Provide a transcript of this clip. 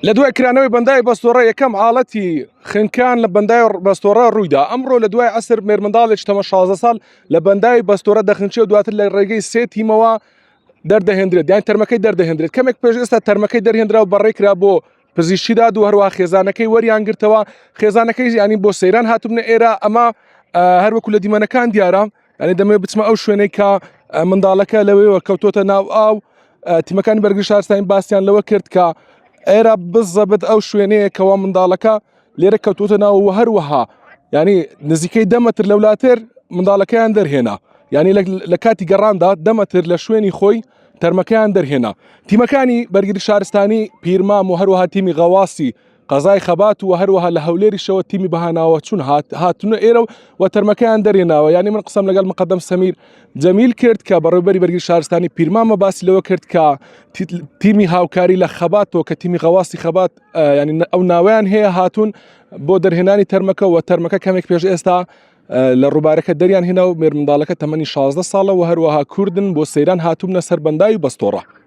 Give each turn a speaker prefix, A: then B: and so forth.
A: لە دوای کرانەوەی بەنداوی بەستۆڕە یەکەم حاڵەتی خنکان لە بەنداوی بەستۆڕە ڕوویدا ئەمڕۆ لە دوای عەسر مێرمنداڵێکی تەمەن 16 ساڵ لە بەنداوی بەستۆڕە دەخنچێ و دواتر لە ڕێگەی سێ تیمەوە دەردەهێندرێت یان تەرمەکەی دەردەهێندرێت کەمێک پێش ئێستا تەرمەکەی دەرهێنرا و بەڕێکرا بۆ پزیشکی داد و هەروە خێزانەکەی وەریان گرتەوە خێزانەکەی ینی بۆ سەیران هاتبنە ئێرە ئەمە هەروەکو لە دیمەنەکان دیارە یعنی دەمەوێت بچمە ئەو شوێنەی کە منداڵەکە لەوەیەوە کەوتۆتە ناو ئاو تیمەکانی بەرگری شارستانی باسییان لەوە کرد کە ئێرە بزەبت ئەو شوێنەیە کەوا منداڵەکە لێرە کەوتوتە ناو و هەروەها ینی نزیکەی دەمەتر لەولاتر منداڵەکەیان دەرهێنا ینی لە کاتی گەڕاندا دەمەتر لە شوێنی خۆی تەرمەکەیان دەرهێنا تیمەکانی بەرگری شارستانی پیرمام و هەروەها تیمی غەواسی قەزای خەبات و هەروەها لە هەولێریشەوە تیمی بەهاناوە چون هات هاتونە ئێرە و تەرمەکەیان دەرێناوە یعنی من قسەم لەگەڵ مقدم سەمیر جەمیل کرد کە بەڕێوبەری بەرگری شارستانی پیرمامە باسی لەوە کرد کە تیمی هاوکاری لە خەباتەوە کە تیمی غەواسی خەبات ینی ئەو ناویان هەیە هاتوون بۆ دەرهێنانی تەرمەکە و تەرمەکە کەمێک پێش ئێستا لە ڕووبارەکە دەریان هێنا و مێرمنداڵەکە تەمەنی 16 ساڵە و هەروەها کوردن بۆ سەیران هاتوونە سەر بەنداوی بەستۆڕە.